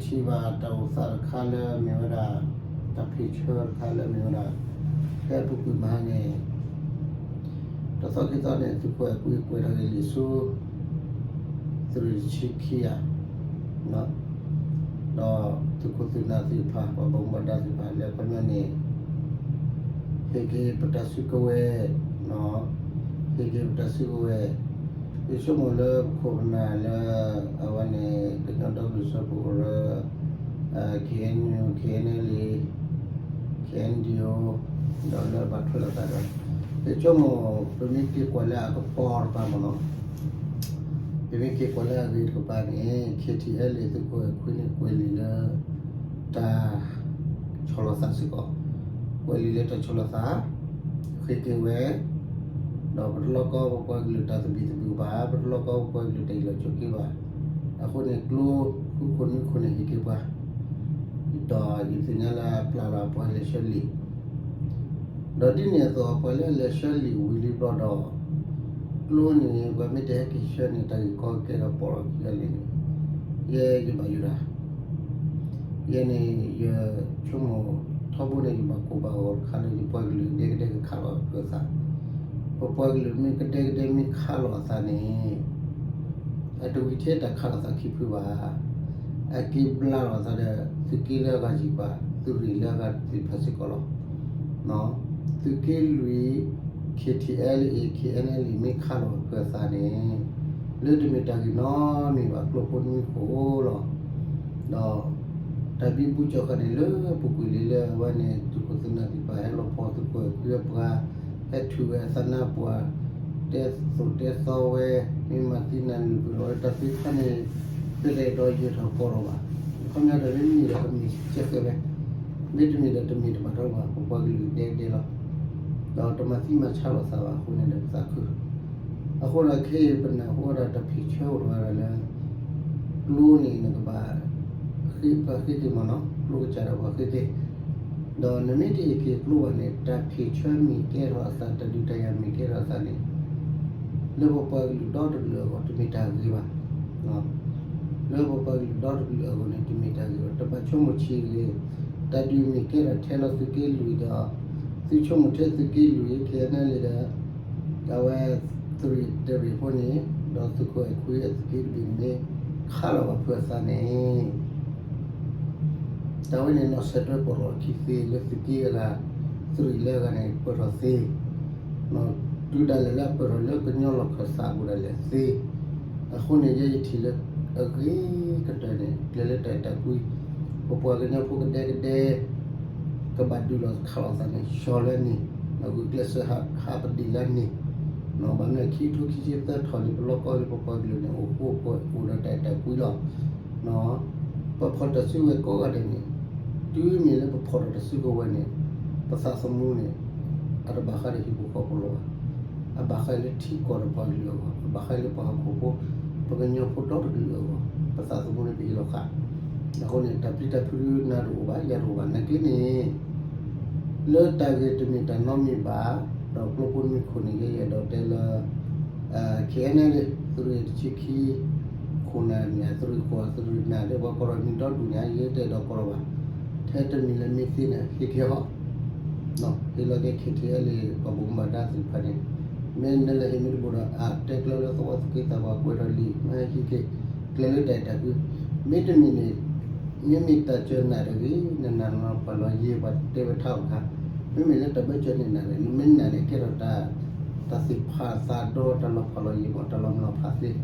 ထံၣ်ဘၣ်တၢ်အိၣ်သးတခါလၢမ့ၢ်ဝဲဒၣ် တၢ်ဖံးဆၢတခါလၢမ့ၢ်ဝဲဒၣ် ဖဲအပူၤကွံာ်မဟါန့ၣ် တသီခံသီန့ၣ် သုးခိၣ်အဲၣ်ကွံကွဲးထီၣ်က့ၤလံာ်ဆူ သုးရ့ၣ်တဆံခံဂၤ ဒီးသုးခိၣ်သုးနၢ်သ့ၣ်တဖၣ် ပှၤဘၣ်မူဘၣ်ဒါသ့ၣ်တဖၣ်လၢအခီပညီန့ၣ် ဟ့ၣ်က့ၤပတၢ်စုကဝဲၤ, ဟ့ၣ်က့ၤပတၢ်စုကဝဲၤ, ယဆိကမိၣ်လၢပခိၣ်ပနၢ်လၢ အဝဲန့ၣ် ကညီဒီကလုာ်စၢဖှိၣ်ကရၢ KNU KNLA KNDO ဒီးလၢဘၣ်ထွဲလိာ်သးဒီး ယဆိကမိၣ် ပမ့ၢ်က့ၤကွၢ်လၢအကပီၤတပၤမ့ၢ်နီၤ, ပမ့ၢ်က့ၤကွၢ်လၢအဂ့ၤတကပၤန့ၣ် KTLA သုးခိၣ်အဲၣ်ခွံန့ၣ် ကွဲးလံာ်လၢ တၢ်ဆီၣ်လီၤသးစ့ၢ်ကီး, ကွဲးလံာ်လၢတၢ်ဆီၣ်လီၤသး ဃ့က့ၤဝဲ, ဒီးပတလိၣ်ကီပပှၤကလုာ်တၢ်သဘံၣ်သဘုၣ်ဘၣ်, ပတလိၣ်ကီပပှၤကလုာ်တၢ်အ့ၣ်လိာ်ဆိးက့ဘၣ်. အဃိန့ၣ် ကျိဃုခိၣ်နွံခိၣ်န့ၣ်ဟ့ၣ်က့ၤပှၤ, ဒီးယသ့ၣ်ညါလၢအပျၢ်လီၤပှၤလဲၤဆှၢလံာ် ဒီးဒ်န့ၣ်အသိး ပှၤလၢအလဲၤဆှၢလံာ်ဝံၤလံဘျီဒီး ကျိန့ၣ် ပှၤမ့ၢ်တဟဲက့ၤဆှၢန့ၣ် တၢ်ဂ့ၢ်ကီကဲထီၣ်ပီၣ်ထီၣ်ခံဂၤလံန့ၣ်, ယဲယဘၣ်ယိၣ်ဒၣ်, ယဲန့ၣ် ယဆိကမိၣ်ထီဘိန့ၣ် ယဘၣ်ကိၢ်ဘၣ်ဂီၤတခါလၢ ယပှၤကလုာ်ကဒဲကဒဲကခးလီၤအဖုအသး, ပပှၤကလုာ်မ့ၢ်ကဒဲကဒဲမ့ၢ်ခးလီၤအသးန့ၣ် အတဝံၤထဲတၢ်ခးလီၤသးခံဖုဘၣ်. အက့ၤဘျါလီၤအသးဒီး သုးက့လၢအဂၤစံးပာ် သုးရ့ၣ်လၢအဂၤသ့ၣ်တဖၣ်စ့ၢ်ကီးလီၤ. သုးက့လွံၢ် KTLA KNLA မ့ၢ်ခးလီၤအဖုအသးန့ၣ် လၢတမ့ၢ်တၢ်ဂ့ၢ်နီတမံၤဘၣ် ကျိဖိနွံခိၣ်လီၤ. ဒီးတၢ်ဘံဘူကၠီဃာ်န့ၣ်လၢပူၤကွံာ်လံလၢအဝဲန့ၣ် သုးခိၣ်သုးနၢ်သ့ၣ်တဖၣ်ဟဲလီၤဖီၣ်သုးခိၣ်အဲၣ်ခွံအပှၤ ဟဲထုးဝဲအသးနါပှၢ် တဲသိၣ်တဲသီဝဲ မ့ၢ်မၤသံနၢ်လုၢ်ပှ့ၤလီၤဝဲတၢ်သ့ၣ်တဖၣ်န့ၣ် တအဲၣ်ဒိးယၢၤထီၣ်ကီးထီၣ်ဘၣ်. အခီပညီဒီးမ့မ့ၢ်ဒီးကမ့ၢ်ကဲဃဲဝဲ, မ့တမ့ၢ်ဒီးတမ့ၢ်တဘၣ်ထီၣ်ဘၣ် ပပှၤကလုာ်ဒဲကဒဲလီၤ. ဒီးတမၤသံမၤဆါလိာ်သးဘၣ်အဃိန့ၣ်ဒီးပသးခု အဃိဒီးခဲအံၤပနၢ်ဟူဝဲဒၣ်တၢ်ဖံးဆၢအိၣ်တဂၤဒီးလၢ ကျိန့ၣ်နကဘၣ် ပှၤဃ့က့ၤမ့ၢ်နီၤ ကျိကစၢ်ဒီးပှၤဃ့က့ၤ, ဒီးနမ့ၢ်တဟ့ၣ်က့ၤကျိဘၣ်န့ၣ် တၢ်ဖံးဆၢမ့ၢ်ကဲထီၣ်အသး တၢ်ဒုးတၢ်ယၤမ့ၢ်ကဲထီၣ်အသးန့ၣ် လၢပပှၤကလုာ်ဒီတကလုာ်အဂီၢ် တမ့ၢ်တၢ်ဂ့ၤဘၣ်. လၢပပှၤကလုာ်ဒီတကလုာ်အဂီၢ်န့ၣ် တမ့ၢ်တၢ်ဂ့ၤဘၣ်. တဘၣ်ဆိကမိၣ်ဆံးဂ့ၤ, တၢ်ဒုးမ့ၢ်ကဲထီၣ်ထဲလီၤသုးက့လွံၢ်ဒီး သုဆိကမိၣ်ထဲသုးက့လွံၢ် KNLA ဒီး အဝဲသုးရ့ၣ်တရ့ၣ်ဖိန့ၣ် ဒီးသုးခိၣ်အဲၣ်ခွံအသုးက့တဘ့ၣ်န့ၣ် ခးလီၤဘၣ်ဖုအသးန့ၣ် တၢ်ဝဲန့ၣ် နီၢ်ဆဲးတွဲပီၣ်ထီၣ်အခံသ့လၢသုးက့အဂၤ သုးရ့ၣ်လၢအဂၤန့ၣ် ပၢၢ်ထီၣ်သ့, တုၤဒၣ်လဲာ်လၢအပၢၢ်ထီၣ်လၢကညီလီၢ်ခၢၣ်သးအပူၤဒၣ်လဲာ်သ့. အဃိန့ၣ် ယဲယထံၣ်လၢအဂ့ၤကတၢၢ်န့ၣ် ကျဲလၢတၢ်အဲၣ်တၢ်ကွံ ပပှၤကညီဖိကဒဲကဒဲ ကဘၣ်ဒုးလီၤခးလီၤသးန့ၣ် ဆှီလၢန့ၣ်, ဂုာ်ကျဲးစၢးဟးပဒံးလၢန့ၣ်, ဘၣ်မနုၤခံကထိခံဆံသၢထီၣ်လံ ပလီၢ်ကီၢ်လံ ပပှၤကလုာ်န့ၣ် အိၣ်ဃူအိၣ်ဖိးအိၣ်ဒီးတၢ်အဲၣ်တၢ်ကွံလီၤ. ပဖီၣ်တၢ်စုကဝဲၤကိးဂၤဒဲးန့ၣ် တုၤမ့ၢ်လၢပဖီၣ်ထီၣ်တၢ်စုကဝဲၤန့ၣ် ပသးသမူန့ၣ် အတဘၣ်ဃးဒီးဟံၣ်ဖိဃီဖိလီၤဘၣ်. အဘၣ်ဃးလၢထံကီၢ်ဒီးပှၤကလုာ်အဂီၢ်, အဘၣ်ဃးလၢပှၤဟီၣ်ခိၣ်ဖိ, ပကညီဖိဒီတကလုာ်အဂီၢ်, ပသးသမူန့ၣ်ပဟ့ၣ်လီၤဃာ်. အဃိန့ၣ် တၢ်ပျံၤတၢ်ဖုးနၤတအိၣ်ဘၣ် ယၤတအိၣ်ဘၣ် နာ်က့န့ၣ် လၢတၢ်ဂ့ၢ်တမ့ၢ်တၢ်နီတမံၤဘၣ်, ဒီးကျိဖိနွံခိၣ်န့ၣ် ယဲယအဲၣ်ဒိးတဲလၢ KNLA သုးရ့ၣ်တဆံခံ ခိၣ်နၢ်န့ၣ် သုးရ့ၣ်ခိၣ် သုးရ့ၣ်နၢ်ဒီး ပှၤကိးထီၣ်နံၤဒီဒူၣ်န့ၣ် ယဲတအဲၣ်ဒိးကိးထီၣ်ဘၣ်. ထဲတမံၤလၢမ့ၢ်သ့န့ၣ် ဟ့ၣ်က့ၤဟီၣ်, ဟ့ၣ်လီၤက့ၤ KTLA ပှၤဘၣ်မူဘၣ်ဒါသ့ၣ်တဖၣ်န့ၣ်, မ့ၢ်နလဲၤဟ့ၣ်မ့ၢ်တဘၣ်ဒီး အတဲကျၢၤလၢသဝီသုးက့သးပှၢ်ကွဲးထီၣ်လံာ် မ့ၢ်ဟဲဟံးက့ၤ ကျဲလၢတၢ်အဲၣ်တၢ်ကွံ, မ့တမ့ၢ်န့ၣ် မ့မ့ၢ်တၢ်စၢၤနၢ်တဂ့ၤ နနၢ်လီၤဖးလီၤယံာ် ပှၤတဲဝဲထါအီၣ်တခါ, မ့မ့ၢ်လၢတၢ်ဘၢၣ်စၢၤန့ၣ်နၢ်န့ၣ် နမ့ၢ်နၢ်န့ၣ် ကဲထီၣ်တၢ် တၢ်သ့ၣ်ဖးသးဒီး တၢ်လီၤဖးလီၤယံာ်မး တၢ်လီၤမုၢ်လီၤဖးသ့.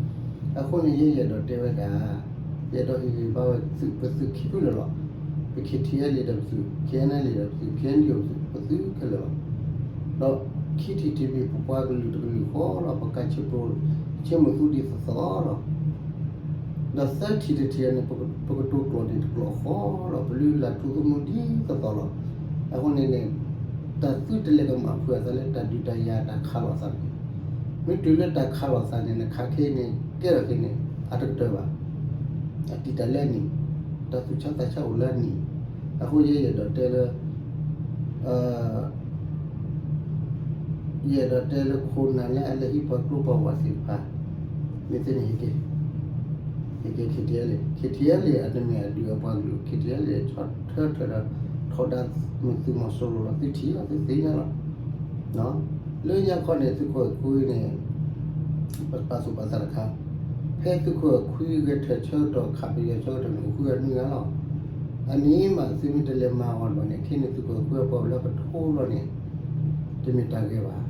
အဃိန့ၣ် ယဲယအဲၣ်ဒိးတဲဝဲဒၣ်, ယအဲၣ်ဒိးဟ့ၣ်ဂံၢ်ဘါဝဲသုး ပသုးခံဖုလၢာ်လီၤ. ပ KTLA ဒီးပသုး KNLA ဒီးပသုး KNDO ပသုး ပသုးခဲလၢာ်လီၤ. ဒီးခံထံၣ်တထံၣ်မ့ၢ်ပပှၤကလုာ်တကလုာ်ဃီလီၤ. ပကါဆ့ပျိ ဆ့မိၣ်သူဒ်သိးသိးလီၤ. ဒီးသၢထံၣ်တထံၣ်န့ၣ် ပကတိၤကျိာ်န့ၣ်တကျိာ်ဃီလီၤ. ပလုၢ်လၢ်ထူသနူဒ်သိးသိးလီၤ. အဃိန့ၣ်န့ၣ် တၢ်သုတလဲၤကမၣ်ဖုးအသးလၢတၢ်ဒုးတၢ်ယၤတၢ်ခးလီၤသးန့ၣ်, မ့ၢ်တုၤလၢတၢ်ခးလီၤသးန့ၣ် နခးခဲအံၤန့ၣ် ကဲထီၣ်ခဲအံၤန့ၣ် အတကတၢၢ်ဘၣ်. အတံာ်တာ်လၢအနံၣ်, တၢ်သူၣ်ဆါသးဆါအိၣ်လၢအနံၣ်. အဃိယဲယအဲၣ်ဒိးတဲလၢ ယအဲၣ်ဒိးတဲလၢခိၣ်နၢ်လၢအလဲၤဟံးပှၤကျိပှၤဝးသ့ၣ်တဖၣ် မ့ၢ်သ့န့ၣ်ဟ့ၣ်က့ၤ, KTLA, KTLA အတမ့ၢ်အဒုးအပှၤကလုာ် KTLA ဆီၣ်ထွဲထွဲဒီး ထီဒါမ့ၢ်သုးမီၤစိရိၤလီၤ သုထံၣ်လီၤ သုသ့ၣ်ညါလီၤ. လၢညါခီန့ၣ် သုးခိၣ်အဲၣ်ခွံန့ၣ် ပာ်သူၣ်ပာ်သးတခါ, ဖဲသုးခိၣ်အဲၣ်ခွံဂဲၤထၢၣ်ဆၢကတီၢ် ခးပယီၤဆၢကတီၢ်န့ၣ် အိၣ်ဃုဂၤနွံဂၤလီၤ. အနံၤမးသုမ့ၢ်တလဲၤမၤအီၤဘၣ်န့ၣ် ခဲန့ၣ်သုးခိၣ်အဲၣ်ခွံအပှၤအိၣ်လၢပထိလီၤန့ၣ် တမ့ၢ်တၢ်ဂ့ၤဘၣ်,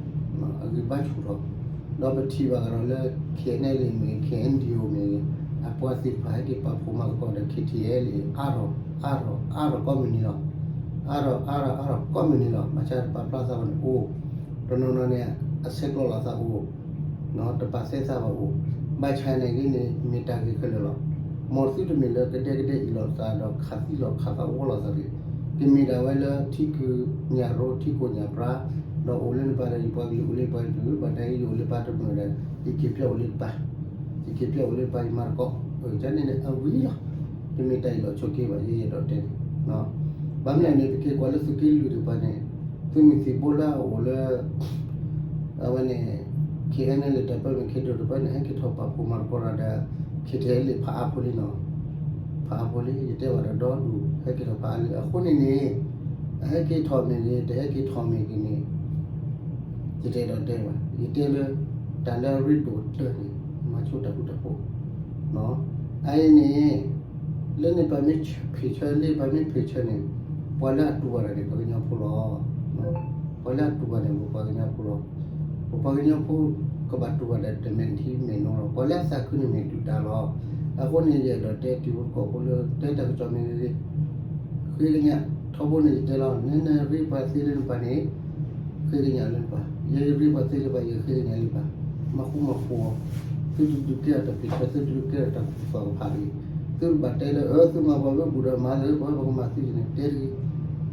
အဂံၢ်ဘါဆူၣ်ထီၣ်, ဒီးပထံၣ်ဘၣ်ကဒီးလၢ KNLA မ့ၢ်ဂ့ၤ KNDO မ့ၢ်ဂ့ၤ အပှၤသ့ၣ်တဖၣ်ဟဲက့ၤပာ်ဖှိၣ်မၤသကိးဒီး KTLA အါထီၣ် အါထီၣ် အါထီၣ်ကိးမုၢ်နံၤလီၤ. အါထီၣ် အါထီၣ် အါထီၣ်ကိးမုၢ်နံၤလီၤ. ဘၣ်ဆၣ်တပာ်ဖျါသးဘၣ်န့ၣ်အိၣ်, တနီၤနီၤန့ၣ် အဆဲးကျိးလိာ်သးအိၣ်, တပာ်သဲသးဘၣ်အိၣ်, ဘၣ်ဆၣ်န့ၣ်ဂ့ၤန့ၣ် မ့ၢ်တၢ်ဂ့ၤခဲလၢာ်လီၤ. မ်သုတမ့ၢ်လၢကဒဲကဒဲအ့ၣ်လိာ်သးဒီးခးသံလိာ်ခးသးဝီလိာ်သးတဂ့ၤ, ကမ့ၢ်ဒၣ်ဝဲလၢထံကုၢ်ညၣ်ရိ ထံကိၢ်ညၣ်ပြါ, ဒီးအိၣ်လၢနပၤဒီးယပှၤကလုာ်အိၣ်လၢယပှၤကလုာ် ဘၣ်တၢ်ယအိၣ်လၢပှၤတမုာ်ဒီး ယက့ၤပျဲအိၣ်လၢယပၤ, ယက့ၤပျဲအိၣ်လၢယပၤယမၤသကိး, ကန့ၣ်န့ၣ် အဝံၤလီၤ. တမ့ၢ်တၢ်အ့ၣ်လိာ်ဆိးက့ဘၣ် ယဲယအဲၣ်ဒိးတဲန့ၣ်, ဘၣ်မနုၤန့ၣ် ပက့ၤကွၢ်လၢသုးက့လွံၢ်တကပၤန့ၣ်, သုးမုၢ်သံၣ်ဘိလၢအအိၣ်လၢ အဝဲန့ၣ် KNLA တပၢၢ်မ့ၢ် KNDO တပၢၢ်န့ၣ် ဟဲက့ၤထီၣ်ပာ်ဖှိၣ်မၤသကိးတၢ်ဒီး KTLA ဖးအါဖိလံနီၤ, ဖးအါဖိလံ ယတဲဘၣ်ဒီးဒီဒူၣ် ဟဲက့ၤထီၣ်ဖးအါလံအဃိန့ၣ်န့ၣ်, အဟဲက့ၤထီၣ်မ့ၢ်ဂ့ၤ တဟဲက့ၤထီၣ်မ့ၢ်ဂ့ၤန့ၣ် ယတအဲၣ်ဒိးတဲဘၣ်, ယတဲလၢ တၢ်လၢအရ့ဒိၣ်ကတၢၢ်န့ၣ် မၤဆိတၢ်ဃူတၢ်ဖိး, အအံၤန့ၣ် လၢန့ၣ်ပမ့ၢ်ဖံးဆၢ လၢပမ့ၢ်ဖံးဆၢန့ၣ် ပှၤလၢအတူၢ်ဘၣ်တၢ်န့ၣ် ပှၤကညီဖိလီၤ. ပှၤလၢအတူၢ်ဘၣ်န့ၣ် ပပှၤကညီဖိလီၤ. ပပှၤကညီဖိ ကဘၣ်တူၢ်ဘၣ်ဒီးတမဲာ်ထံမဲာ်နိလီၤ. ပှၤလၢအသးခုန့ၣ်မ့ၢ်ဒုၣ်ဒါလီၤ. အဃိန့ၣ် ယအဲၣ်ဒိးတဲတံၤဖိသကိးဖိလၢ တဲတၢ်ကစီၣ်မ့ၢ်ဂ့ၤ ဃ့ကညး, ထီဘိန့ၣ်ယတဲလီၤ နနရ့ပှၤသ့လၢနပၤန့ၣ် ဃ့ကညးလၢနပၤ, ယဲယရ့ပှၤသ့လၢပၤ ယဃ့ကညးလၢပၤ, မၤဃူမၤဖိးအီၤ, သုတဒုးကဲထီၣ်တၢ်ဖံးဆၢ သုတဒုးကဲထီၣ်တၢ်ကူၣ်သီၣ်ကဖးတဂ့ၤ, သုတဘၣ်တဲလၢ အၢ သုမၤပှၤဝဲဘူၣ်ဒီးမၤလၢ ပှၤပကမၤသုန့ၣ် တဲတဂ့ၤ,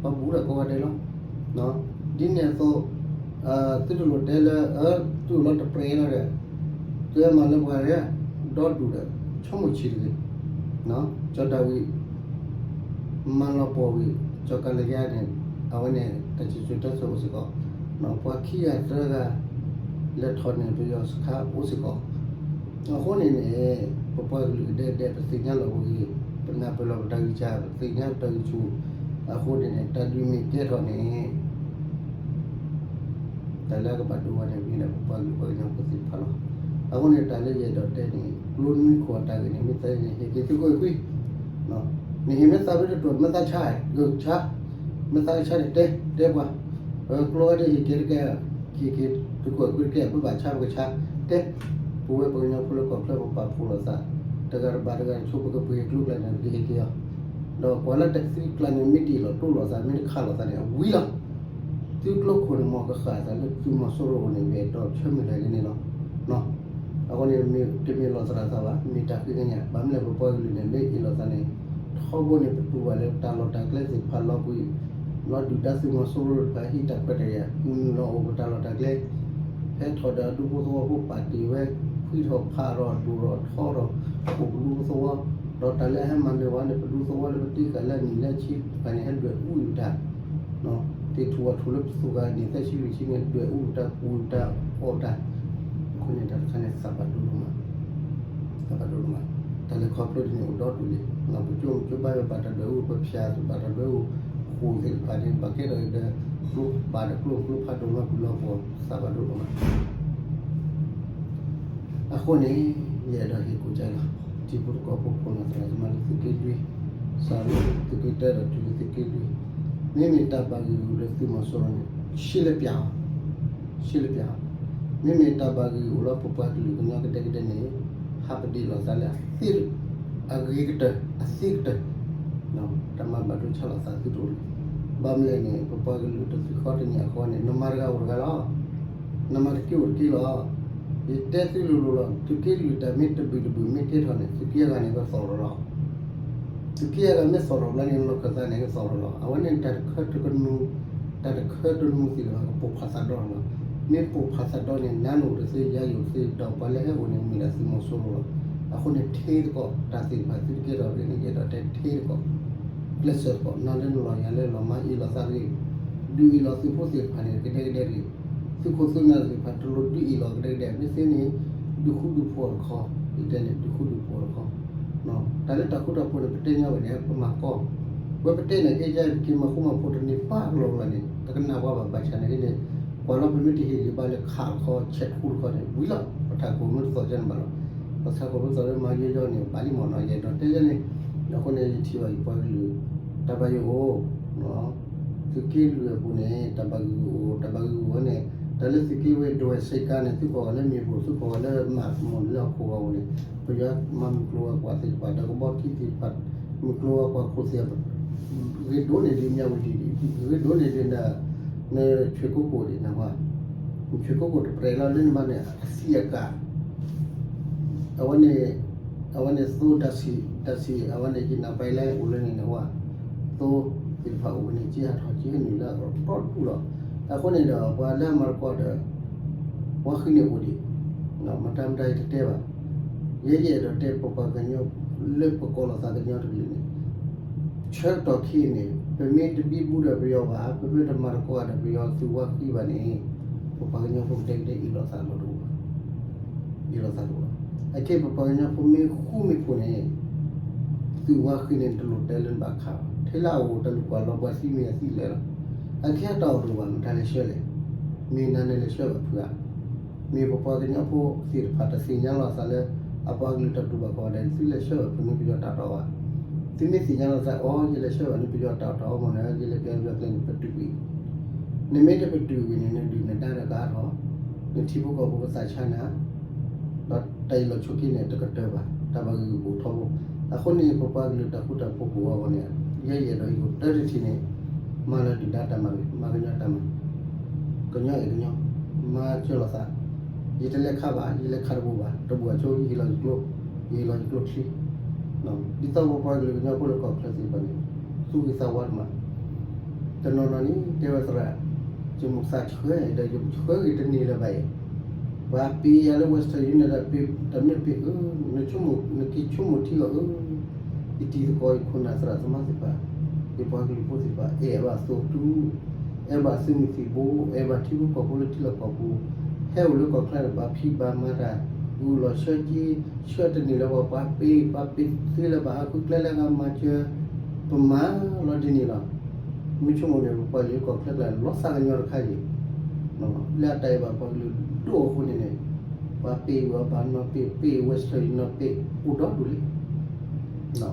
ပှၤဘူၣ်တၢ်ကိးဂၤဒဲးလီၤ. ဒ်န့ၣ်အသိး သုတလိၣ်တဲလၢ အၢ သုအိၣ်လီၤတပြဲးလီၤဒီး သုမၤလၢပှၤဂၤ ဒီဒူၣ်ဒီး ဆိကမိၣ်ဆံးတဂ့ၤ, ကၠီၤဒၤဝံး မၤလီၤပှီၢ်ဝံၤ ကၠီၤကးလယါန့ၣ် အဝဲန့ၣ် တၢ်စံၣ်စိၤတဲစိၤအိၣ်စ့ၢ်ကီး, ပှၤခံဂၤသၢဂၤ လဲၤထီၣ်န့ၣ် ပယီၤစခါအိၣ်စ့ၢ်ကီး, အဃိန့ၣ်န့ၣ် ပပှၤကလုာ်ကဒဲကဒဲ ပသ့ၣ်ညါလီၤပဂ့ၤ, ပနၢ်ပၢၢ်လီၤပတၢ်ဂံၢ်စၢ် ပသ့ၣ်ညါပတၢ်ဂံၢ်ဆူၣ်, အဃိန့ၣ်န့ၣ် တၢ်ဒုးမ့ၢ်ကဲထီၣ်န့ၣ် တၢ်လၢအကဘၣ်ဒိဝဲန့ၣ် မ့ၢ်ဒၣ်ပပှၤကလုာ်ပှၤကညီဖိသ့ၣ်တဖၣ်လီၤ. အဃိန့ၣ် တၢ်လၢယအဲၣ်ဒိးတဲန့ၣ် ကျိနွံခိၣ်အတၢ်ဂ့ၢ်န့ၣ် မ့ၢ်သးန့ၣ် ဟ့ၣ်က့ၤသုးခိၣ်အဲၣ်ခွံ, နဟ့ၣ်မ့ၢ်သးဖဲတတိၢ် မ့ၢ်သးဆါ ဂဲၤဆါ, မ့ၢ်သးကဆါန့ၣ် တဲ တဲပှၤ, ကျိဂၤဒဲးဟ့ၣ်က့ၤတကဲ, ဟ့ၣ်က့ၤသုးခိၣ်အဲၣ်ခွံတကဲ ပဘၣ်ဆါပကဆါ, တဲ, ပဝဲပှၤကညီဖိလၢကီၢ်ချၢပပာ်ဖှိၣ်လိာ်သး, တဂၤတဘၣ်တဂၤတဆိ ပကပှ့ၤကျိကျါန့ၣ် ပကဟ့ၣ်က့ၤအီၤ, ဒီးပှၤလၢတသံကျါန့ၣ် မ့ၢ်တအ့ၣ်လိာ်တိလိာ်သး မ့ၢ်တခးလိာ်သးန့ၣ် အဝံၤလီၤ. သုကျိခိၣ်န့ၣ် မ်ကဃၣ်သးလၢသုးမီၤစိရိၤအအိၣ်န့ၣ် ယအဲၣ်ဒိးဆၢမုၢ်လၢ်က့ၤန့ၣ်လီၤ. အဃိန့ၣ် တမ့ၢ်လီၤသရၣ်သးဘၣ်, မ့ၢ်တၢ်ဃ့ကညး, ဘၣ်မနုၤလဲၣ် ပပှၤကလုာ်န့ၣ် မ့ၢ်အ့ၣ်လိာ်သးန့ၣ် ထီဘိန့ၣ် ပတူၢ်ဘၣ်လၢတၢ်လီၢ်တၢ်ကျဲသ့ၣ်တဖၣ်လီၤကွံာ်, လီၤဒုၣ်ဒါသုးမီၤစိရိၤတဖၣ်ဟံးတၢ်ခွဲးတၢ်ယာ် မုၢ်နုာ်လီၤအိၣ်ပတၢ်လီၢ်တၢ်ကျဲ, ဟဲထီၣ်ဒီးအဒူဖိသဝီဖိပာ်တ့ၢ်ဝဲ, ဖှံထီၣ်ဖးထီၣ်ဒိၣ်ထီၣ်ထီထီၣ်, အိၣ်ပဒူပသဝီ, ဒီးတၢ်လၢအဟဲမၤနၢၤဝဲန့ၣ် ပဒူသဝီလၢပတံၢ်ဃာ်လၢအနံၣ်လၢအဆံတဖၣ်န့ၣ် ဟဲဒွဲၣ်အူအံၤပတၢ် သ့ၣ်ထူၣ်ဝၣ်ထူၣ်လၢပသူၣ်ဂၤန့ၣ် သၢဆံလွံၢ်ဆံန့ၣ် ဒွဲၣ်အူပတၢ်ကူၣ်ပတၢ်အီၣ်ပတၢ်, အဃိန့ၣ်တၢ်တခါန့ၣ် သးဘၣ်ဒိဒိၣ်မး, သးဘၣ်ဒိဒိၣ်မး, တၢ်လဲၤခီဖျိဒ်န့ၣ်အိၣ်ဒီဒူၣ်လံ, ပကၠိကၠိဘါဝဲဘၣ်တၢ်ဒွဲၣ်အူ ပဖၠၣ်ဘၣ်တၢ်ဒွဲၣ်အူ, ဃိၣ်သ့ၣ်တဖၣ်န့ၣ် ဘၣ်ကဲထီၣ်အံၤဒီး ကျိဘၣ်ဒီးကျိကျိဖးဒိၣ်လီၤပူၤလီၤပှီၢ် သးဘၣ်ဒိဒိၣ်မး အဃိန့ၣ် ယအဲၣ်ဒိးဟ့ၣ်ကူၣ်ကၢလီၤ, ထံဖိကီၢ်ဖိခိၣ်နၢ်သရၣ်သမါလၢသုးက့လွံၢ်, စးလၢသုးက့တၢဒီးတုၤလၢသုးက့လွံၢ်, မ့မ့ၢ်တၢ်ဘၣ်ဂံၢ်ဂူာ်လၢသုးမီၤစိရိၤန့ၣ် ဆံးလၢပျၢ်အီၤ, ဆံးလၢပျၢ်အီၤ, မ့မ့ၢ်တၢ်ဘၣ်ဂံၢ်ဂူာ်လၢပပှၤကလုာ်ကညီကဒဲကဒဲန့ၣ် ဟးပဒ့ၣ်လိာ်သးလၢအသ့ အဂ့ၤကတၢၢ် အသ့ကတၢၢ် တၢ်မၤဘၣ်ဒိဆါလိာ်သးသုတအိၣ်လၢၤ, ဘၣ်မနုၤလဲၣ်န့ၣ် ပပှၤကလုာ်တသုးဃီတနံၣ်အဃီန့ၣ် နမၤတဂၤအိၣ်တဂၤလီၤ, နမၤတက့ၢ်အိၣ်တက့ၢ်လီၤ, ယတဲသုလိၤလိၤလီၤ, သုးက့လွံၢ်တၢ်မ့ၢ်တဘျုးတဘျုးမ့ၢ်ကဲထီၣ်န့ၣ် သုးက့အဂၤန့ၣ်ကသီၣ်ထီၣ်လီၤ, သုးက့အဂၤမ့ၢ်သီၣ်ထီၣ်ဘျီန့ၣ် လီၢ်ခၢၣ်သးန့ၣ်ကသီၣ်ထီၣ်လီၤ, အဝဲန့ၣ်တၢ်တခၢတနူ တၢ်တခၢတနူသ့ၣ်တဖၣ်ကပိာ်ဖးသးဒီလီၤ, မ့ၢ်ပိာ်ဖးသးဒီန့ၣ် နၤနအိၣ်တသ့ ယၤယအိၣ်တသ့ ဒီးပှၤလၢဟဲအိၣ်န့ၣ်မ့ၢ်ဒၣ်သုးမီၤစိရိၤလီၤ, အဃိန့ၣ်ထဲသကိး တၢ်သ့ၣ်တဖၣ်သုတကဲထီၣ်ရ့န့ၣ် ယအဲၣ်ဒိးတဲထဲသကိး, ကျဲးစၢးသကိး နၤလၢနလီၤယၤလၢလီၤ မၤအ့ၣ်လိာ်သးတဂ့ၤ, ဒုးအ့ၣ်လိာ်သုးဖိသ့ၣ်တဖၣ်န့ၣ် ကဒဲကဒဲတဂ့ၤ, သုးခိၣ်သုးနၢ်သ့ၣ်တဖၣ်တလိၣ်ဒုးအ့ၣ်လိာ်ကဒဲကဒဲ မ့ၢ်သ့န့ၣ် ဒုးဃူဒုးဖိးတခီ, ယတဲန့ၣ် ဒုးဃူဒုးဖိးတခီ, တၢ်လၢတၢ်ဃူတၢ်ဖိးန့ၣ် ပတဲညီဝဲန့ၣ် ပမၤကီ, ဝဲပတဲန့ၣ် ကဲယါပက့ၤမၤဃူမၤဖိးတန့ၢ်ပၢ်ကလီကလီန့ၣ် တကနၣ်ပှၤဘၣ်ဘၣ်ဆၣ်န့ၣ်က့န့ၣ်, ကွၢ်လီၤပမ့ၢ်တဟ့ၣ်ဂံၢ်ဘါလၢခးခီဆဲးခူတခီန့ၣ် ဝံၤလီၤ ပထးခိၣ်မ့ၢ်တသီၣ်ကန့ၣ်ဘၣ်လီၤ, ပထးခိၣ်မ့ၢ်သီၣ်လၢမၤယီယီန့ၣ် ဘၣ်လံမ့ၢ်နီၤ ယအဲၣ်ဒိးတဲယဲန့ၣ်, အဃိန့ၣ် ယထံၣ်ဘၣ်ယပှၤကလုာ်, တၢ်ဘၣ်ယိၣ်အိၣ် သုးက့လွံၢ်အပူၤန့ၣ် တၢ်ဘၣ်ဂ့ၢ်ဂီၢ်အိၣ် တၢ်ဘၣ်ဂ့ၢ်ဂီၢ်ဝဲန့ၣ် တၢ်လၢသုးက့ဝဲဒိးဝဲစ့ကါန့ၣ် သုကိးဂၤလၢမ့ၢ်ဘိၣ် သုကိးဂၤလၢမၤမူလၢအခိၣ်ဂီၢ်ပူၤန့ၣ် ပယီၤမၤမုၢ်ကျိၤဝဲၤကွာ်သ့ၣ်တဖၣ် ဒီးကဘီခံသ့ၣ်တဖၣ် မုၢ်ကျိၤဝဲၤကွာ်ခိၣ်သ့ၣ် ဂ့ၤဒိၣ်န့ၢ်ဒံးမၠးဝတံၤဒံး ဂ့ၤဒိၣ်န့ၢ်ဒံး နဆွ့ၣ်ကိကိၣ်ဒံးနဟါ, နဆွ့ၣ်ကိကိၣ်တပြဲးလီၤလၢနဘၣ်န့ၣ် အသံအကာ် အဝဲန့ၣ်, အဝဲန့ၣ်သိတၢ်ဆံး, တၢ်ဆံး အဝဲန့ၣ်ယနၢ်ပၢၢ်လၢအိၣ်လၢန့ၣ်န့ၣ်ဝဲ, သိသ့ၣ်တဖၣ်အိၣ်ဝဲန့ၣ် က့ဟးထီၣ်က့ဟဲနုာ်လၢအတီၢ်တပူၤလီၤ. အဃိန့ၣ်ဒီး ပှၤလၢအမၤသကိးဒီး ဝါဃံန့ၣ်အိၣ်ဒံး, မတၤမတၤယတတဲဘၣ်. ယဲယအဲၣ်ဒိးတဲပပှၤကညီ လၢပကိးလီၤသးကညီတကလုာ်န့ၣ် ဆၢကတီၢ်ခဲအံၤန့ၣ် ပမ့ၢ်တဘံဘူဒီးပယီၤဘၣ်, ပမ့ၢ်တမၤသကိးဒီးပယီၤသုးဝါဃံဘၣ်န့ၣ် ပပှၤကညီဖိကတဲကတဲအ့ၣ်လိာ်သးလီၤတအိၣ်ဘၣ်, အ့ၣ်လိာ်သးတအိၣ်ဘၣ်. အခဲအံၤပပှၤကညီဖိမ့ၢ်ဃူမ့ၢ်ဖိးန့ၣ် သုးဝါဃံန့ၣ် တလိၣ်တဲလၢနဘၣ်ခးဘၣ်. ထဲလၢအအိၣ်တၢ်လူၤကွၢ်လီၤပှၤသံမ့ၢ်အသံလဲၤလီၤ. အခဲအံၤတၢ်အိၣ်တအိၣ်ဘၣ် မတၤလဲၤဆှၢလဲၣ်. မ့ၢ်နၤန့ၣ်လဲၤဆှၢဘၣ်ဖုးဧါ. မ့ၢ်ပပှၤကညီဖိသ့ၣ်တဖၣ်တသ့ၣ်ညါလိာ်သးလၢ အပှၤကလုာ်တၢ်တူၢ်ဘၣ်ခီၣ်ဘၣ်ဒီး သုလဲၤဆှၢဘၣ်ဖုးန့ၣ်ပယီၤတၢ်တီအီၤ. သုမ့ၢ်သ့ၣ်ညါလိာ်သး အိ ယလဲၤဆှၢဘၣ်န့ၣ်ပယီၤတၢ်တီအီၤမ့ၢ်န့ၣ် ယလဲၤပျီယွၤကျဲန့ၣ် ပတုာ်ကွံာ် နမ့ၢ်တပတုာ်ကွံာ်န့ၣ် နဒုၣ်နဒါဒီးကအါထီၣ်, နထံဖိကီၢ်ဖိကသးဆါနၤ, ဒီးတၢ်အ့ၣ်လိာ်ဆိးက့န့ၣ် တကတၢၢ်ဘၣ်, တၢ်ဘၣ်ဂ့ၢ်ဂီၢ်အိၣ်ထီဘိ. အဃိန့ၣ် ပပှၤကလုာ်တၢ်ဃူတၢ်ဖိးကအိၣ်အဂီၢ်န့ၣ် ယဲယအဲၣ်ဒိးယအိၣ်တၢ်တထံၣ်န့ၣ် မၤလၢဒုၣ်ဒါတၢ်မၤဂ့ၤ, မၤကညီတၢ်မၤ, ကညီအဲၣ်ကညီ, မၤစၢၤလိာ်သး, ယတလဲၤခးဘၣ်, ယလဲၤခးတဘူးဘၣ်, တဘူးအဆိ ယဟ့ၣ်လီၤယကျိ, ယဟ့ၣ်လီၤယကျိချံ ဒ်သိးပပှၤကလုာ်ကညီဖိလၢကီၢ်ချၢသ့ၣ်တဖၣ်န့ၣ် သူၣ်ဂ့ၤသးဝါတမး, တနီၤနီၤန့ၣ် တဲဝဲသရၣ်, ယမိၢ်သးဆှၢဒီးယဆှၢဂ့ၤတန့ၢ်လၢၤဘၣ်အံၤ, ပှၤပ့ၤယၤလၢ Western Union ဒီးပ့ၤတၢ်မ့ၢ်ပ့ၤအၢ, နဆိကမိၣ်နက့ၤဆိကမိၣ်ထံအီၤအၢ, ယတံၤသကိးယခိၣ်နၢ်သရၣ်သမါသ့ၣ်တဖၣ်, ယပှၤကလုာ်ဖိသ့ၣ်တဖၣ် အဲၣ်ဘၣ်သိးတူၢ်, အဲၣ်ဘၣ်သုးမုၢ်သံၣ်ဘိ, အဲၣ်ဘၣ်ထံဖိကီၢ်ဖိလၢထံလီၢ်ကီၢ်ပူၤ, ဟဲအိၣ်လၢကီၢ်ချၢန့ၣ် ဘၣ်ဖံးဘၣ်မၤတၢ်, ဂုာ်လီၤဆၢက့, ဆှၢတန့ၢ်လၢၤဘၣ် ပှၤပ့ၤ ပှၤပ့ၤသ့လၢၤဘၣ် ဟးဃုကျဲလၢအဂၤမၤစၢၤ, ပမၤလီၤဒ်န့ၣ်လီၤ. မ့ၢ်ဆိကမိၣ်န့ၣ် ပပှၤကလုာ်ကီၢ်ချၢကျါ လီၤသးကညီတခါအံၤ, လၢအတၢ်အဲၣ်ဘၣ်ပှၤကလုာ်ဒိၣ်အဃိန့ၣ်န့ၣ်, ပှၤပ့ၤဝဲအီၤဘၣ်နီၢ်ပ့ၤ, ပ့ၤ Western နီၢ်ပ့ၤ အိၣ်ဒီဒူၣ်လံ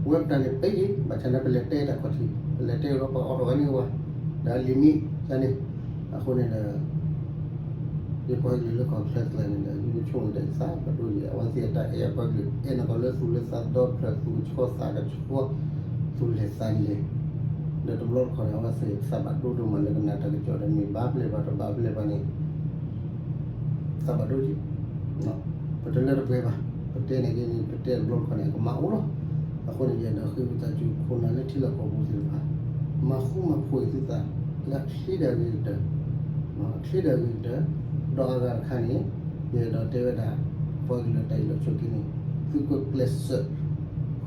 ဝဲပတၢ်န့ၣ်ပ့ၤယံၤ ဘၣ်ဆၣ်န့ၣ် ပလဲၤတဲတၢ်ခီၣ်ထံး ပလဲၤတဲလီၤပှၤအိးထီၣ်ဝဲန့ၢ်ဝဲ, ဒီးလံာ်မံ ယၤန့ၣ်, အဃိန့ၣ်ဒီး ယပှၤကလုာ်လၢကီၢ်ချၢကျါန့ၣ်ဒီး ယဆိကမိၣ်ဒီးယသးဘၣ်ဒိယဲၢ် အဝဲသ့ၣ်အတၢ်အဲၣ်အပှၤကလုာ် အဲၣ်နကီၢ်လၢသူၣ်လၢသးဒီဖျၢၣ် သူၣ်ကဆှီသးကဆှီ, သူၣ်လဲၢ်သးလဲၢ်, ဒီးတဘျီတခီၣ်န့ၣ် အဝဲသ့ၣ်သးဘၣ်ဒိဒိၣ်မးလၢကနၣ်တၢ်ကစီၣ်ဒီးမ့ၢ်ဘၣ်ပျဲၢ်ဘၣ်တဘၣ်ပျဲၢ်ဘၣ်န့ၣ် သးဘၣ်ဒိက့ၤ, ပတလၢတပှဲၤဘၣ်, ပတဲန့ၣ်က့န့ၣ် ပတဲတဘျီတခီၣ်န့ၣ် အကမၤအိၣ်လီၤ. အဃိန့ၣ် ယအဲၣ်ဒိးဃ့ဝံသးစူၤခိၣ်နၢ်လၢထံလီၢ်ကီၢ်ပူၤသ့ၣ်တဖၣ်, မၤဃူမၤဖိးအံၤသုသး လၢအချ့ဒီးအဂ့ၤကတၢၢ်, အချ့ဒီးအဂ့ၤကတၢၢ်, ဒီးအဂၤတခါန့ၣ် ယအဲၣ်ဒိးတဲဝဲဒၣ် ပှၤကလုာ်တၢ်အ့ၣ်လိာ်ဆိးက့န့ၣ် သုကွဲးကျဲးစၢး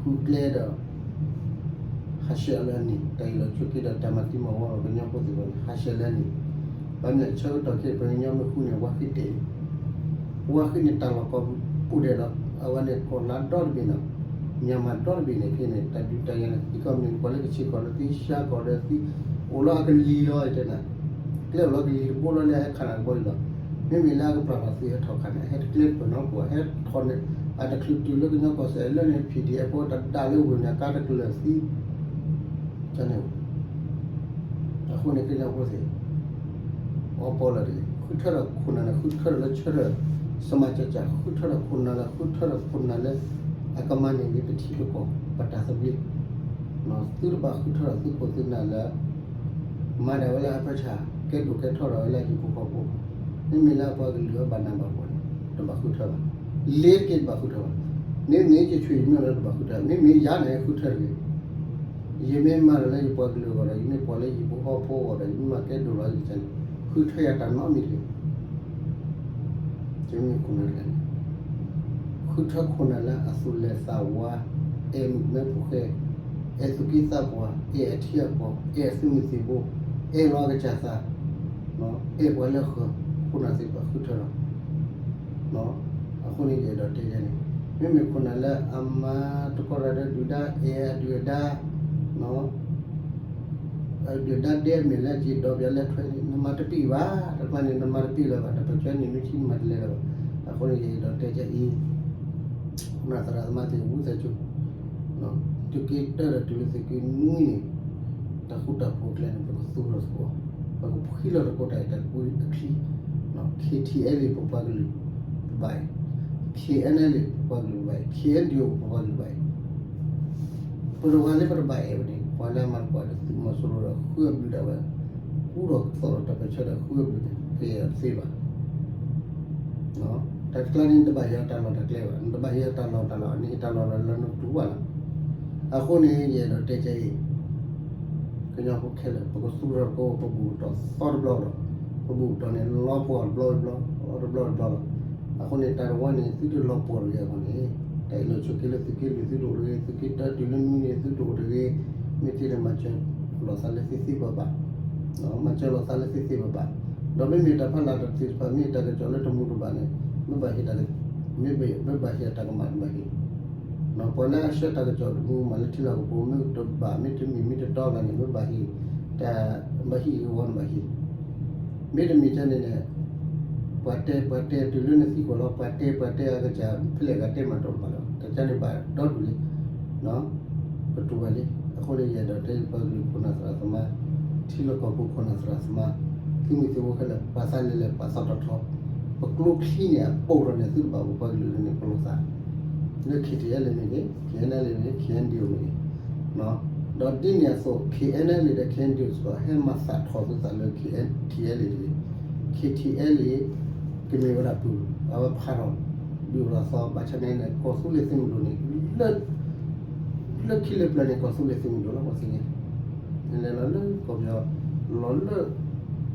ဃုကျဲဒီး ဟးဆှဲးအီၤလၢအန့ၣ် တၢ်အ့ၣ်လိာ်ဆိးက့ဒီးတၢ်မၤသံမၤဝီလီၤကညီဖိသ့ၣ်တဖၣ်န့ၣ် ဟးဆှဲးလၢအန့ၣ်, ဘၣ်မနုၤလဲၣ် ဆၢကတီၢ်ခဲအံၤ ပှၤကညီမ့ၢ်ဃူန့ၣ် ဝါဃံတဲာ်လံ, ဝါဃံန့ၣ် တၢ်လီၢ်ကီၢ်ပူၤဒဲးဒီး အဝဲန့ၣ်ကီၢ်လါဒီတဘ့ၣ်နီၤ, မၢ်မၤဒီတဘ့ၣ်န့ၣ် ခဲအံၤန့ၣ် တၢ်ဒုးတၢ်ယၤန့ၣ် သံကီၢ်မ့ၢ်ပှၤလၢကဆ့ကီၢ်ဒီးသံ ရှါကီၢ်ဒီးသံ, အိၣ်လီၤအကလံၤလီၤ ယတဲနၤ, ကျဲအိၣ်လီၤကလံၤတဘိလီၤလၢအဟဲခးနၤတဘိလံလီၤ. မ့မ့ၢ်လၢအကပျၢ်ထီၣ်သုးဟဲထီၣ်ခးနၤ ဟဲတကျဲတပၢၢ်နီတပူၤ ဟဲထီၣ်န့ၣ် အတချုးတုၤလၢကညီကီၢ်စဲၣ်လၢန့ၣ် PDF ဖိတဒါလၢဝ့ၢ်န့ၣ် ကါတကလၢၤသံ န့ၣ် အဃိန့ၣ် ကညီဖိသ့ၣ် အီပီလၢာ်တဂ့ၤ, ဃုထၢထီၣ်ခိၣ်နၢ်န့ၣ် ဃုထၢထီၣ်လၢဆၢထၢၣ် စမၤစၢၤစၢ် ဃုထၢထီၣ်ခိၣ်နၢ်လၢ ဃုထၢထီၣ်ခိၣ်နၢ်လၢ အကမၤန့ၢ်ဂ့ၤပထံပကီၢ် ပတၢ်သဘျ့, သုတဘၣ်ဃုထၢထီၣ်သုခိၣ်သုနၢ်လၢ မၤဒၣ်ဝဲလၢအပၢဆၣ် ကဲဒိၣ်ကဲထီထီၣ်ဝဲလၢဟံၣ်ဖိဃီဖိ, မ့မ့ၢ်လၢအပှၤကလုာ်အဘၣ်နးဘၣ်ဖှီၣ်န့ၣ် တဘၣ်ဃုထၢဘၣ်, လ့ၤတက့ၢ်တဘၣ်ဃုထၢဘၣ်, မ့မ့ၢ်ယဆွေမျိုးလၢတဘၣ်ဃုထၢ, မ့မ့ၢ်ယၤန့ၣ် ဃုထၢတဂ့ၤ, ယမ့ၢ်မၤတၢ်လၢယပှၤကလုာ်အဂီၢ်ဒီး ယမ့ၢ်ပှၤလၢယဟံၣ်ဖိဃီဖိအဂီၢ်ဒီး ယမ့ၢ်မၤကဲဒိၣ်လီၤယကစၢ်န့ၣ် ဃုထၢယၤတၢ်နီတမံၤတဂ့ၤ မ့ၢ်ခိၣ်နၢ်တဂၤန့ၣ် ဃုထၢခိၣ်နၢ်လၢအသူၣ်လဲၢ်သးဝါ, အဲၣ်မုၣ်ကမဲဖိဃဲ, အဲၣ်သူၣ်က့သးပှၢ်, အဲၣ်အထံအကီၢ်, အဲၣ်အသုးမုၢ်သံၣ်ဘိ, အဲၣ်လီၤအကစၢ်သး, အဲၣ်ပှၤလၢအဃၢၤ, ခိၣ်နၢ်သ့ၣ်တဖၣ်ဃုထၢလီၤ. အဃိန့ၣ်ယအဲၣ်ဒိးတဲယဲန့ၣ် မ့မ့ၢ်ခိၣ်နၢ်လၢအမၤသကိးတၢ်ဒီးဒုၣ်ဒါအဲၣ်အဒုၣ်အဒါ, အဒုၣ်အဒါဒဲအမဲာ်လၢက့ၤဒီးပၠးလဲထွဲန့ၣ် နမၤတပံၢ်ဘၣ်. တၢ်တဖၣ်န့ၣ် နမၤတပံၢ်လၢၤဘၣ်, တၢ်ပၢၢ်ဆၢန့ၣ်မ့ၢ်ထံနမၤတလဲလၢၤဘၣ်. အဃိန့ၣ် ယအဲၣ်ဒိးတဲကၠီအံၤ ခိၣ်နၢ်သရၣ်သမါသ့ၣ်ဝံသးစူၤ သုးက့တၢဒီးတုၤလၢသုးက့နွံန့ၣ် တၢ်ဃူတၢ်ဖိးအကျဲန့ၣ် ပကသူၣ်ထီၣ်သကိး, ပကဖှံလီၤသကိးတၢ်အဲၣ်တၢ်ကွံအချံ, KTLA ပပှၤကလုာ် ပဘၣ်အံၤ, KNLA ပပှၤကလုာ်ဘၣ်အံၤ, KNDO ပပှၤကလုာ်ဘၣ်အံၤ ပတဝၤလၢပတဘၣ်အဲၣ်ဝဲန့ၣ် ပှၤလၢအမၤသကိးဒီးသုးမီၤစိရိၤဒီးဃုအဘျုးဒၣ်ဝဲ, ကူဒီးကသီၣ်ဒီးတၢ်ပၢၢ်ဆၢဒီးဃုအဘျုးန့ၣ် ပအဲၣ်အီၤတသ့ဘၣ်. တၢ်တကျါန့ၣ် နတဘၣ်ဟ့ၣ်အီၤတၢ်လီၢ်တၢ်ကျဲဘၣ်, နတဘၣ်ဟ့ၣ်အီၤတၢ်လီၢ်တၢ်လီၢ် နဟ့ၣ်တၢ်လီၢ်လၢနတူၢ်ဘၣ်လီၤ. အဃိန့ၣ် ယအဲၣ်ဒိးတဲကၠီအံၤ ကညီဖိခဲလၢာ် ပကသူၣ်ထီၣ်သကိး ပဘူၣ်ပတီၢ်သီတဘျီဒီး ပဘူၣ်ပတီၢ်န့ၣ် လီၤပှီၢ်တဘျီတဘျီ တဘျီတဘျီလီၤ. အဃိန့ၣ် တၢ်တဝီန့ၣ် သုတလီၤပှီၢ်တဂ့ၤအဂီၢ်န့ၣ် တၢ်အ့ၣ်လိာ်ဆိးက့လၢသုးက့လွံၢ်သုတအိၣ်တဂ့ၤ, သုးက့တၢတုၤလၢနွံန့ၣ် သုတအိၣ်တဂ့ၤ, မ့ၢ်တ့ၢ်န့ၣ် မၤစၢၤလိာ်သးလၢသ့သ့ဘၣ်ဘၣ်, မၤစၢၤလိာ်သးလၢသ့သ့ဘၣ်ဘၣ်, ဒီးမ့မ့ၢ်တၢ်ဖီလာ်တၢ်သ့ၣ်တဖၣ် မ့ၢ်တၢ်ကစီၣ်လၢတမူတဘၣ်န့ၣ် မ့ၢ်ဘၣ်ဟ့ၣ်တၢ်က မ့ၢ်ဘၣ်ဟ့ၣ်တၢ်ကမၣ်တဘၣ်ဟ့ၣ် ပှၤလၢအဆှၢတၢ်ကစီၣ်တမူမးလၢထံလီၢ်ကပူၤ မ့ၢ်တဘၣ်မ့ၢ်တမံၤမ့ၢ်တတီဘၣ်န့ၣ် မ့ၢ်ဘၣ်ဟ့ၣ် တၢ်ဘၣ်ဟ့ၣ်ဂ့ၤဝီန့ၣ်ဘၣ်ဟ့ၣ်, မ့တမ့ၢ်ကဲန့ၣ်န့ၣ် ပှၤတဲ ပှၤတဲတုၤလၢနသံကွၢ်လီၤ ပှၤတဲ ပှၤတဲအကစၢ် ဖဲလဲၣ်ဂၤတဲမၤတအိၣ်ဘၣ်လီၤ တၢ်ကန့ၣ်ဘၣ်ဒီဒူၣ်လံ ပတူၢ်ဘၣ်လံ. အဃိန့ၣ် ယအဲၣ်ဒိးတဲပှၤကလုာ်ခိၣ်နၢ်သရၣ်သမါ ထံလီၢ်ကီၢ်ပူၤခိၣ်နၢ်သရၣ်သမါ သုးမုၢ်သံၣ်ဘိခဲလၢာ် ပာ်သးလဲၤလဲၤ ပာ်သးထီၣ်ထီၣ် ပကျိချံန့ၣ် အပိာ်ထီၣ်န့ၣ် သုတဘၣ်ပပှၤကလုာ်န့ၣ် ပလီၤသး လၢ KTLA မ့ၢ်ဂ့ၤ KNLA မ့ၢ်ဂ့ၤ KNDO မ့ၢ်ဂ့ၤ ဒီးဒ်န့ၣ်အသိး KNLA ဒီး KNDO စ့ၢ်ကီး ဟဲမၤသးထီၣ်သုသးလၢ KTLA တဂ့ၤ. KTLA ကမ့ၢ်ဝဲဒၣ်ပုၢ် အဝဲဖးထီၣ် ဒုးအိၣ်ထီၣ်သီ ဘၣ်ဆၣ်န့ၣ် ကီၢ်သူလ့ၤသုးမုၢ်ဒိၣ်န့ၣ် လၢခံလၢပျၢၤန့ၣ် ကီၢ်သူလ့ၤသုးမုၢ်ဒိၣ်လီၤ ပှၤသ့ၣ်ညါ လဲၤလီၤလၢကီၢ်ပယီၤ လီၤလၢ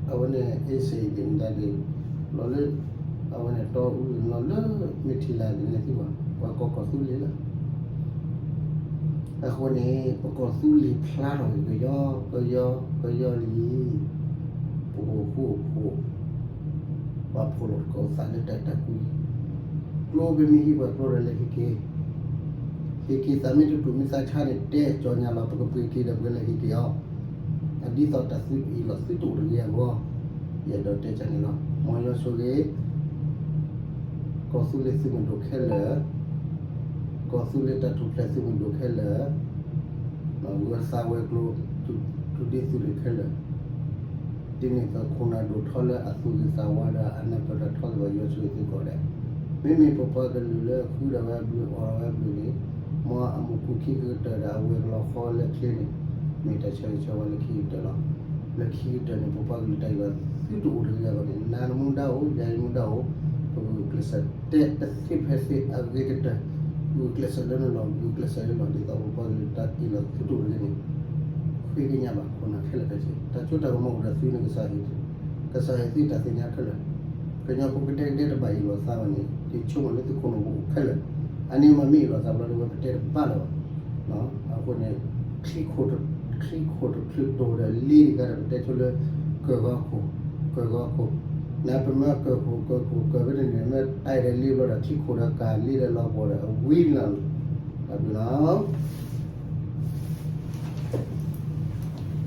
အဝဲန့ၣ် အ့စ့ၣ်ဒၣ်န့ၣ်တၢ်ဒၣ် လီၤလၢ အဝဲန့ၣ်တီအူ လီၤလၢမ့ၢ်ထံၣ်လၢ်န့ၣ်သ့ၣ်ဘၣ် ပှၤကိးကီၢ်သူလ့ၤလီၤ. အဃိန့ၣ် ပကီၢ်သူလ့ၤဖျါထီၣ်က့ၤကယီကယီကယီလံ ပကအိၣ်ဃူအိၣ်ဖိး ပာ်ဖှိၣ်လိာ်သကိးသးလၢတၢ်အဲၣ်တၢ်ကွံ ကျိပမ့ၢ်ဟံးပှၤကျိဒီးလဲၤဟံးက့ၤ ဟ့ၣ်က့ၤသးမ့ၢ်တတူၢ်မ့ၢ်သးဆါန့ၣ် တဲကၠီညါလီၤ ပကပှ့ၤက့ၤဒီးပကလဲၤဟ့ၣ်က့ၤအီၤ အဒ်သိးတၢ်သုအ့ၣ်လိာ်သုတအိၣ်တဂ့ၤအဂီၢ် ယအဲၣ်ဒိးတဲကၠီန့ၣ်လီၤ. မ်ယွၤဆိၣ်ဂ့ၤ ကီၢ်သူလ့ၤသုးမုၢ်ဒိၣ်ခဲလၢာ် ကီၢ်သူလ့ၤတၢ်ထူၣ်ဖျဲးသုးမုၢ်ဒိၣ်ခဲလၢာ် ဂၢၢ်သးဝဲၤကျိၤ သုးဒ့သုးရ့ၣ်ခဲလၢာ် ဒ်န့ၣ်အသိးခိၣ်နၢ်ဒိၣ်ထီလၢအသူၣ်ဂ့ၤသးဝါဒီးအနၢ်ပၢၢ်တၢ်ထီသ့ၣ်တဖၣ် ယွၤဆိၣ်ဂ့ၤသုကိးဂၤဒဲး မ့မ့ၢ်ပပှၤကလုာ်လၢဃုထီၣ်ဝဲအဘျုးအီၣ်ထီၣ်ဝဲအဘျုးန့ၣ် မ်အမူးပူၤခံကတၢၢ်ဒီးအဝဲၤကလီၤဃီလၢချ့န့ၣ် မ့ၢ်တၢ်ဆၢဂ့ၤဆၢဝါလၢခံကတၢၢ်လီၤ. လၢခံကတၢၢ်န့ၣ် ပပှၤကလုာ်တၢ်အ့ၣ်လိာ်သုတအိၣ်တဂ့ၤအဂီၢ်န့ၣ် နၤနမူဒါအိၣ် ယၤယမူဒါအိၣ် ပဂုာ်ကျဲးစၢးတဲတသ့ဖဲသ့အဂ့ၤကတၢၢ် ဂုာ်ကျဲးစၢးလၢနလီၢ် ဂုာ်ကျဲးစၢးလၢလီၢ် ဒ်သိးပပှၤကလုာ်တၢ်အ့ၣ်လိာ်သုတအိၣ်တဂ့ၤန့ၣ် ဃ့ကညးဘၣ်ခိၣ်နၢ်ခဲလၢာ်ခဲဆ့ တၢ်စိတၢ်ကမီၤအိၣ်ဒီးသုန့ၣ် ကစၢ်ဟ့ၣ်သုတၢ်သ့ၣ်ညါခဲလၢာ် ကညီဖိကဒဲကဒဲတဘၣ်အ့ၣ်လိာ်သးဘၣ်န့ၣ် ယဆိကမိၣ်လၢသုခိၣ်နူာ်ပူၤအိၣ်ခဲလၢာ် အန့ၣ်မ့ၢ်မ့ၢ်အ့ၣ်လိာ်သးဘျီဒီး ဝဲပတဲတဘၣ်လၢၤဘၣ် အဃိန့ၣ် ချံခိၣ်တချုးတိၢ်ဒီးလ့တဂၤဒီး ပတဲဆိလၢ ကၢၢ်ဂီၤခိၣ် ကၢၢ်ဂီၤခိၣ် နပမ့ၢ်ကၢၢ်ခိၣ် ကၢၢ်ခိၣ် ကၢၢ်ဖဲန့ၣ်န့ၣ် မ့ၢ်တၢ်အဲၣ်ဒီးလ့ဘျီဒီး ချံခိၣ်ဒီးကၢ်လ့ဒီးလီၤပှီၢ်ဒီး အဝံၤလီၤ တၢ်ဘျုးလီၤ